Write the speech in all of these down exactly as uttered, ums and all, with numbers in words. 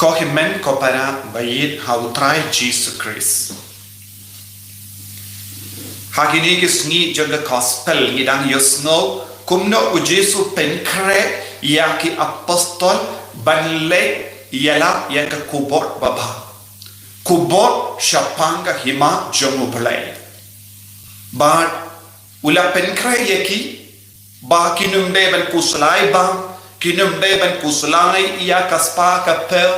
Ko hynmen ko para ba ïeit ha u Trai Jisu Khrist. Ha kine ki sngi jong ka gospel ngi dang ïohsngew kumno u Jisu pynkhreh ïa ki apostol ban leit ïalap ïa ka khubor babha. Khubor shaphang ka hima jong u Blei. Bad u la pynkhreh ïa ki ba kin ym dei ban khuslai bam, kin ym dei ban khuslai ïa ka spah ka phew,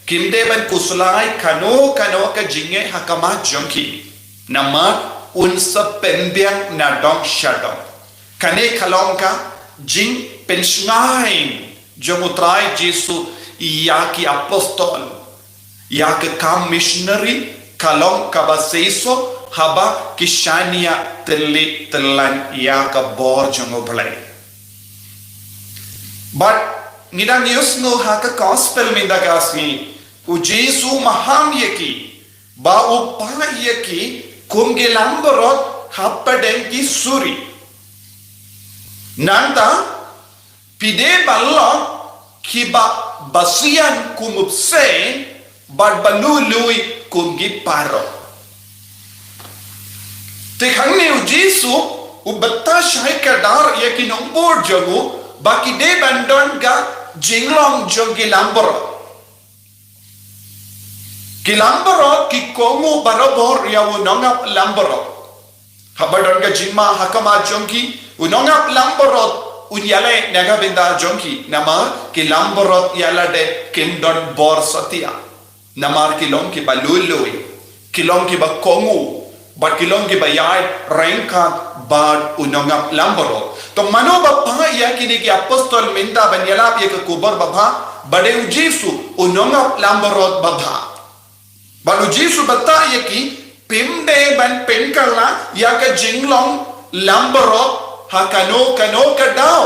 kin ym dei ban khuslai kano kano ka jingeh ha khmat jong ki. Namar un sa pynbiang na dong sha dong. Kane ka long ka jingpynshngaiñ jong u Trai Jisu ïa ki apostol. Ïa ka kam missionary ka long kaba seisoh haba ki shaniah tylli tyllan ïa ka bor jong u Blei. Bad ngi dang ïohsngew ha ka gospel mynta ka sngi, u Jisu maham ïa ki ba u pah ïa ki kum ki langbrot hapdeng ki suri. Nangta phi dei ban long kiba basian kum u bseiñ bad ba lui lui kum ki parrot. Te hangne u Jisu u batai shai kdar ïa ki nongbud jong u ba ki dei ban don ka jinglong jong ki langbrot. Ki langbrot ki kohnguh barabor ïa u nongap langbrot. Haba don ka jingma ha khmat jong ki, u nongap langbrot un ïaleh na ka bynta jong ki, namar ki langbrot ïa lade kim don bor satia. Namar ki long kiba lui lui, ki long kiba kohnguh, bad ki long kiba ïai ryngkat bad u nongap langbrot. To mano ba pah ïa kine ki apostol mynta ban ïalap ïa ka khubor babha? Ba dei u Jisu, u nongap langbrot babha. Bad u Jisu batai ïa ki, phim dei ban pynkylla ïa ka jinglong langbrot ha kano kano ka daw.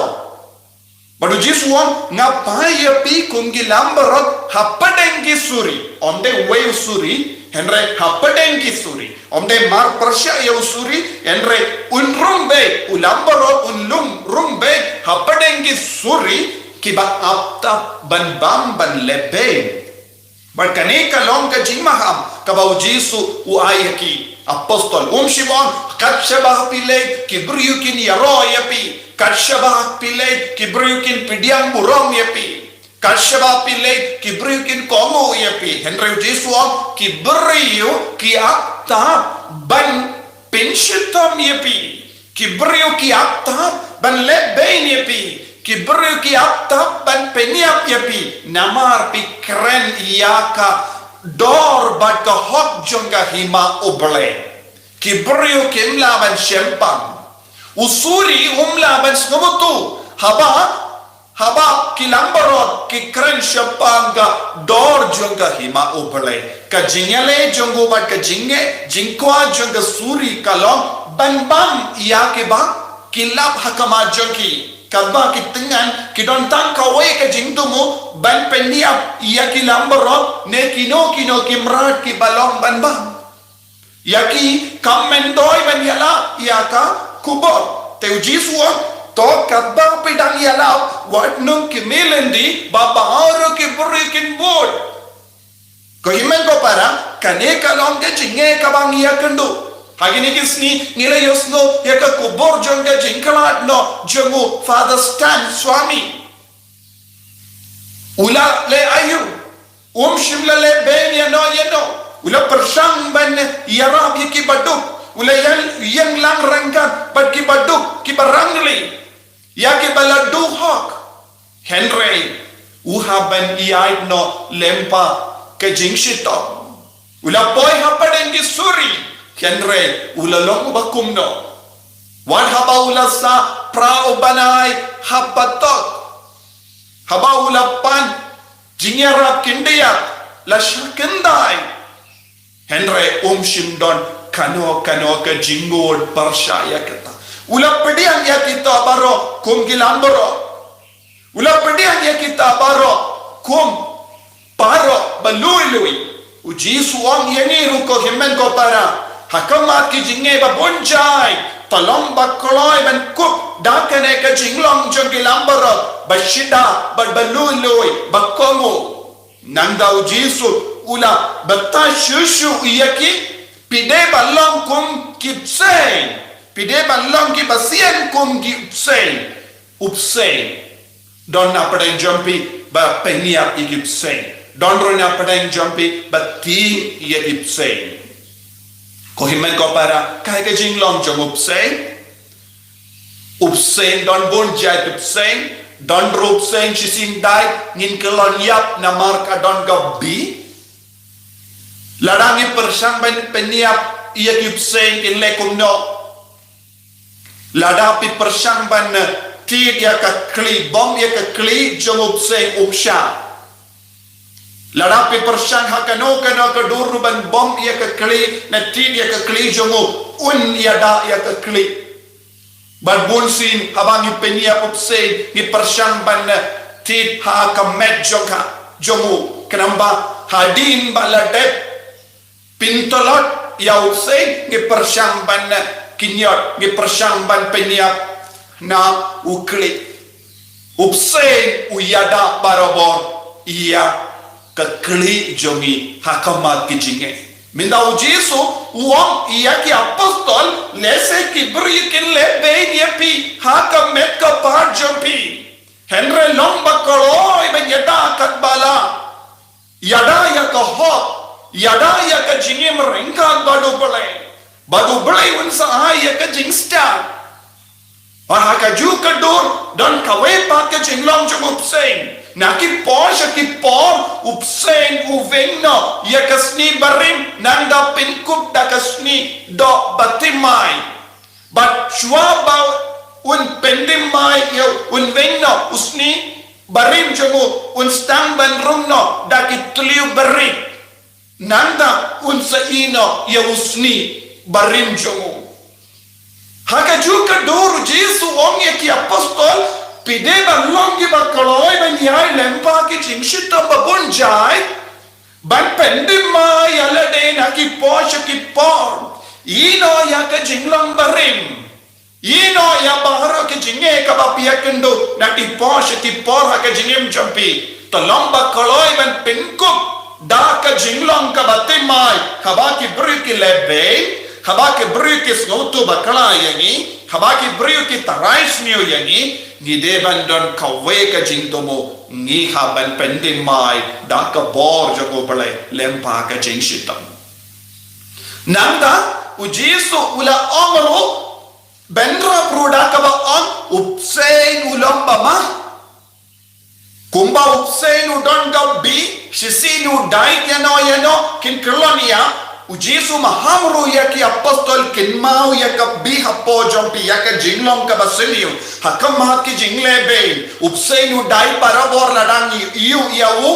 Bad u Jisu u ong, nga pah ïa phi kum ki langbrot hapdeng ki suri. Ym dei uwei u suri, hynrei hapdeng ki suri. Ym dei mar pyrshah ïa u suri, hynrei un rung beit, u langbrot un lum rung beit hapdeng ki suri kiba ap tap ban bam ban leh beiñ. Bad kane ka long ka jingmaham kaba u Jisu u ai ha ki apostol. Um shym ong, kat shaba phi leit ki briew kin ïaroh ïa phi. Kat shaba phi leit ki briew kin pdiang burom ïa phi. Kat shaba phi leit ki briew kin kohnguh ïa phi. Hynrei u Jisu u ong, ki briew ki ap tap ban pynshitom ïa phi. Ki briew ki ap tap ban leh beiñ ïa phi. Ki briew ki ap tap ban pynïap ïa phi. Namar phi kren ïa ka dor bad ka hok jong ka hima u Blei. Ki briew kim lah ban shemphang. U suri um lah ban sngewbha tu. Haba Haba ki langbrot ki kren shaphang ka dor jong ka hima u Blei. Ka jingïaleh jong u bad ka jingeh jingkwah jong ka suri ka long ban bam ïa kiba ki lap ha khmat jong ki. Katba ki tyngan ki don tang kawei ka jingthmu ban pynïap ïa ki langbrot ne kino kino ki mrad kiba long ban bam. Ïa ki kam myntoi ban ïalap ïa ka khubor. Te u Jisu u ong, to katba phi dang ïalap, wat nym khmih lynti ba baroh ki briew kin bud. Ko hynmen ko para, kane ka long ka jingeh kaba ngi ïakynduh. Ha kine ki sngi ngi la ïohsngew ïa ka khubor jong ka jingkhlad noh jong u Father Stan Swami. U la leh aïu? Um shym la leh beiñ ïano ïano. U la pyrshang ban ïarap ïa kiba duk. U la ïeng, ïeng lang ryngkat bad kiba duk, kiba rangli, ïa kiba la duh hok. Hynrei u hap ban ïaid noh lem bad ka jingshitom. U la poi hapdeng ki suri, hynrei u la long uba kumno? Wat haba u la sah phra u bnai ha patok, haba u la pan jingïarap khyndiat, la shah khyndai, hynrei um shym don kano kano ka jingngud pyrshah ïa kata. U la pdiang ïa kita baroh kum ki langbrot. U la pdiang ïa kita baroh kum baroh ba lui lui. U Jisu u ong ïa ngi ruh ko hynmen ko para, ha khmat ki jingeh ba bun jait, to long ba kloi ban kup da kane ka jinglong jong ki langbrot ba shida bad ba lui lui, ba kohnguh. Nangta u Jisu u la batai shuh shuh ïa ki, phi dei ban long kum ki bseiñ. Phi dei ban long ki bseiñ kum ki bseiñ. U bseiñ. Don na pdeng jong phi ba pynïap ïa ki bseiñ. Don ruh na pdeng jong phi ba tieng ïa ki bseiñ. Ko hynmen ko para, kaei ka jinglong jong u bseiñ? U bseiñ don bun jait u bseiñ, don ruh u bseiñ shisien dei, ngin kyllon ïap namar ka don ka bih. Lada ngi pyrshang ban pynïap ïa ki bseiñ kin leh kumno? Lada phi pyrshang ban tied ïa ka kli, bom ïa ka kli jong u bseiñ, um shah. Lada phi pyrshang ha kano kano ka dur ruh ban bom ïa ka kli, ne tied ïa ka kli jong u, un ïada ïa ka kli. Bad bunsien haba ngi pynïap u bseiñ, ngi pyrshang ban tied ha ka met jong ka, jong u, khnang ba hadien ba la dep pyntlot ïa u bseiñ, ngi pyrshang ban kynïot, ngi pyrshang ban pynïap na u kli. U bseiñ u ïada barabor ïa ka kli jong ngi ha khmat ki jingeh. Mynta u Jisu u ong ïa ki apostol, lehse ki briew kin leh beiñ ïa phi ha ka met ka phad jong phi. Hynrei long ba kloi ban ïada katba lah. Ïada ïa ka hok, ïada ïa ka jingim ryngkat bad u Blei. Bad u Blei un sa ai ïa ka jingstad. Bad ha kajuh ka dur don kawei pat ka jinglong jong u bseiñ. Na ki por sha ki por u bseiñ u weng noh ïa ka sni barim, nangta pynkup da ka sni doh ba thymmai. Bad shuwa ba un pyndhymmai ïa u, un weng noh u sni barim jong u, un sdang ban rung noh da ki thliew barim. Nangta un sa ïeh noh ïa u sni barim jong u. Ha kajuh ka dur u Jisu u ong ïa ki apostol, phi dei ban long kiba kloi ban ïai lem bad ki jingshitom ba bun jait, ban pyndhymmai ïa lade na ki por sha ki por. Ïeh noh ïa ka jinglong barim. Ïeh noh ïa baroh ka jingeh kaba phi ïakynduh na ki por sha ki por ha ka jingim jong phi. To long ba kloi ban pynkup da ka jinglong kaba thymmai, haba ki briew ki leh beiñ, haba ki briew ki sngewthuh bakla ïa ngi, haba ki briew ki tharai sniew ïa ngi, ngi dei ban don kawei ka jingthmu, ngi hap ban pyndhymmai da ka bor jong u Blei lem bad ka jingshitom. Nangta u Jisu u la ong ruh, bynrap ruh da kaba ong, u bseiñ u long ba mah. Kumba u bseiñ u don ka bih, shisien u dait ïano ïano, kin kyllon ïa, u Jisu maham ruh ïa ki apostol, kynmaw ïa ka bih hapoh jong phi, ïa ka jinglong kaba sniew. Ha khmat ki jingleh beiñ, u bseiñ u dait barabor lada ngi ïuh ïa u.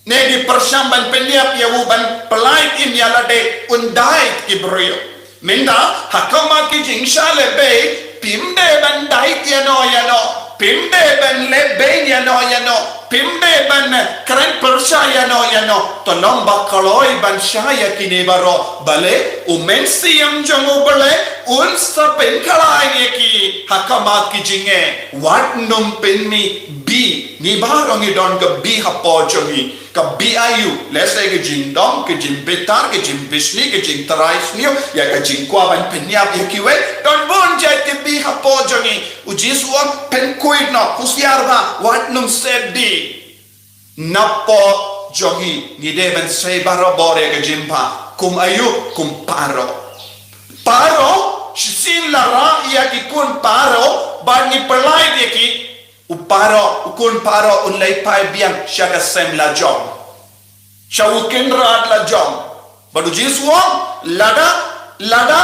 Ne ngi pyrshang ban pynïap ïa u, ban pyllait im ïa lade, un dait ki briew. Mynta ha khmat ki jingshah leh beiñ, phim dei ban dait ïano ïano, phim dei ban leh beiñ ïano ïano, phim dei ban kren pyrshah ïano ïano. To long ba kloi ban shah ïa kine baroh, balei u Mynsiem jong u Blei un sa pynkhlaiñ ïa ki ha khmat ki jingeh. Wat nym pynmih bih, ngi baroh ngi don ka bih hapoh jong ngi. Ka bih aïu? Lehse ka jingdom, ka jingbitar, ka jingbishni, ka jingtharai sniew, ïa ka jingkwah ban pynïap ïa kiwei. Don bun jait ki bih hapoh jong ngi. U Jisu u ong, pynkhuid noh, husiar bha, wat nym sep bih. Napoh jong ngi, ngi dei ban sei barabor ïa ka jingbha. Kum aïu? Kum Paro. Paro, shisien la rah ïa ki khun Paro, bad ngi pyllait ïa ki. U Paro, u khun Paro un leit phai biang sha ka sem lajong, sha u kynrad lajong. Bad u Jisu u ong, lada, lada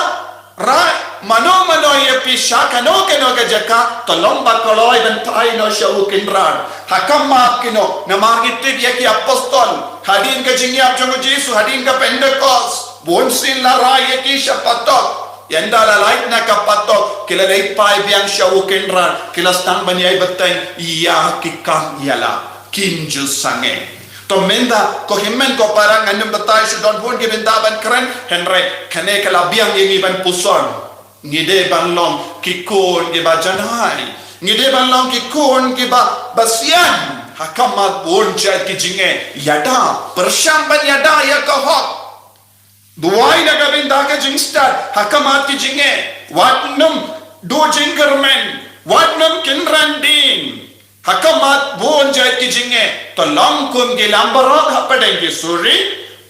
rah mano mano ïa phi sha kano kano ka jaka, to long ba kloi ban phai noh sha u kynrad. Ha khmat kino, namar ngi tip ïa ki apostol, hadien ka jingïap jong u Jisu, hadien ka Pentekost, bunsien la rah ïa ki sha patok. Ynda la lait na ka patok, ki la leit phai biang sha u kynrad, ki la sdang ban ïai bteng ïa ki kam ïa la, kim ju sangeh. To mynta, ko hynmen ko para, ngan ym batai shuh, don bun ki bynta ban kren, hynrei kane ka la biang ïa ngi ban puson. Ngi dei ban long ki khun kiba janai. Ngi dei ban long ki khun kiba basian. Ha khmat bun jait ki jingeh, ïada, pyrshang ban ïada ïa ka hok. Duwai na ka bynta ka jingstad, ha khmat ki jingeh, wat nym duh jingkyrmen, wat nym kynran dien. Ha khmat bun jait ki jingeh, to long kum ki lam baroh hapdeng ki suri,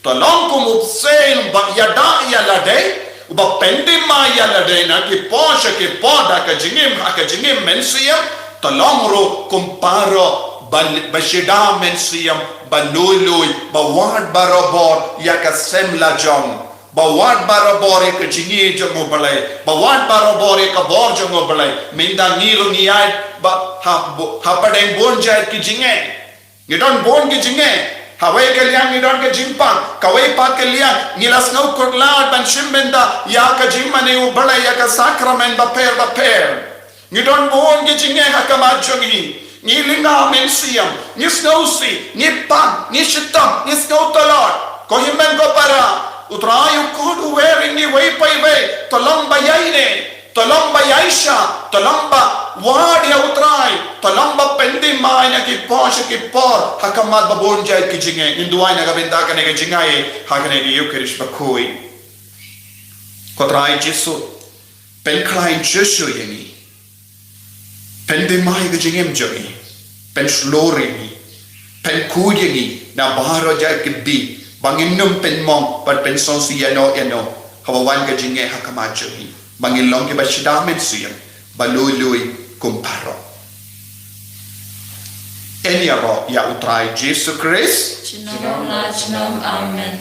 to long kum u bseiñ ba ïada ïa lade, ba pyndem ïa lade na ki por sha ki por da ka jingim, ha ka jingim mynsiem, to long ruh kum baroh ba, ba shida mynsiem, ba lui lui, ba wad barabor ïa ka sem lajong. Ba wad barabor ïa ka jingïeit jong u Blei. Ba wad barabor ïa ka bor jong u Blei. Mynta ngi ruh ngi ïaid ba ha, hapdeng bun jait ki jingeh. Ngi don bun ki jingeh. Ha kawei ka liang ngi don ka jingpang. Kawei pat ka liang ngi la sngewkhuslai ban shim bynta ïa ka jingmane u Blei ïa ka sakramen bapher bapher. Ngi don bun ki jingeh ha khmat jong ngi. Ngi lynga mynsiem, ngi sngewsih, ngi pang, ngi shitom, ngi sngewtlot. Ko hynmen ko para, U Trai u kut u wer ïa ngi wei pa wei, to long ba ïaineh, to long ba ïaishah, to long ba wad ïa U Trai, to long ba pyndem ïa ngi na ki por sha ki por, ha khmat ba bun jait ki jingeh. Ngin duwai na ka bynta kane ka jingïaineh, ha kane ka Ïukharist bakhuid. Ko Trai Jisu, pynkhlaiñ shuh shuh ïa ngi. Pyndem ïa ka jingim jong ngi. Pynshlur ïa ngi. Pynkhuid ïa ngi na baroh jait ki bynta ba ngin nym pynmong bad pynsngewsih ïano ïano haba wan ka jingeh ha khmat jong ngi. Ba ngin long kiba shida mynsiem, ba lui lui kum baroh. Ïaroh ïa U Trai Jisu Khrist. Junom la junom, amen.